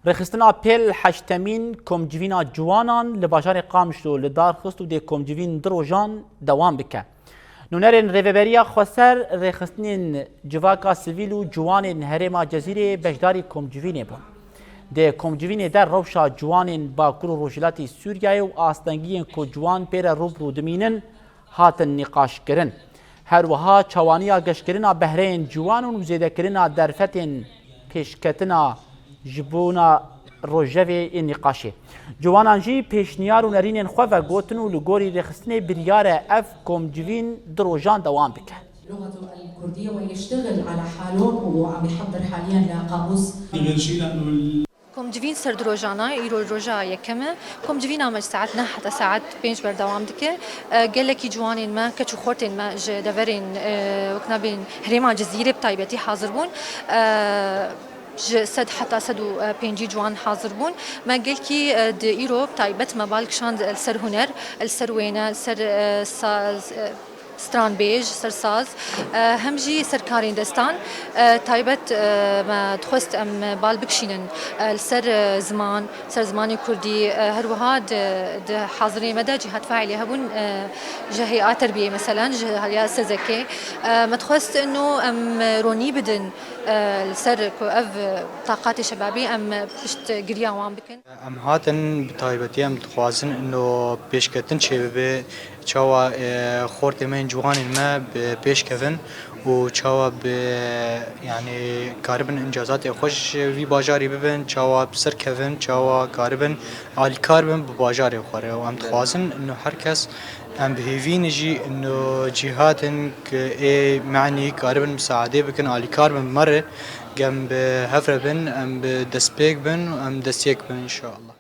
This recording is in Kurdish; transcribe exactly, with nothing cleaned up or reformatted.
Rêxistina pêl heştemîn komcivîna ciwanan li bajarê Qamişlo li dar xist û dê komcivîn du rojan dewam bike. Nûnerên Rêveberiya Xweser rêxistinên civaka sivîl û ciwanên herêma Cezîrê beşdarî komcivînê bûn. Di komcivînê de rewşa ciwanên Bakur û Rojhilatê Sûriyeyê û astengiyên ku ciwan pê re rû bi rû dimînin, hatin nîqaşkirin. Her wiha çawaniya geşkirina behreyên ciwanan û zêdekirina derfetên pêşketina ji bona rojevê ê nîqaşê. Ciwanan jî pêşniyar û nerînên xwe vegotin û li gorî rêxistinê biryar e ev komcivîn du rojan dewam bike. اللغة الكردية ويشتغل على حاله وعم يحضر حاليا لقاموس. غير شيء لأنه ال- Komcivîn ser du rojan e, îro roja yekem e. Komcivîna me ji saet neh heta saet pênc berdewam dike. E, gelekî ciwanên me, keç û xortên me ji deverên, e, wek nabên herêma Cizîrê bi taybetî hazir bûn. E, ji sed heta sed û pêncî ciwan hazir bûn. Me gelkî, e, di îro bi taybet me bal kişand li ser huner, li ser wêne, li ser, e, saz, e, stranbêj, ser saz, e, hem jî ser karên destan, e, taybet, e, me dixwest em bal bikişînin, e, li ser, e, ziman, ser zimanê kurdî, e, her wiha di, di hazirê me de cîhat faîlê hebûn, e, ji hey'a terbiyê, meselen, ji hey'a sezekê. E, me dixwest ino em ronî bidin, e, li ser ku ev taqatê şebabî em piştgiriya wan bikin. Em hatin, bi taybetî em dixwazin ino pêşketin çêbibe, çawa, e, xortê me yên ciwanên me bi pêş kevin û çawa bi, yanî, karibin încazatê xwe ji vî bajarî bibin, çawa bi ser kevin, çawa karibin alîkar bin bi bajarê xwe re. Û em dixwazin ino her kes, em bi hêvî ne jî ino cîhatin ku ê me'nî karibin misaadê bikin, alîkar bin bi me re, em bi hev re bin, em bi destpêk bin û em destiyek bin, înşallah.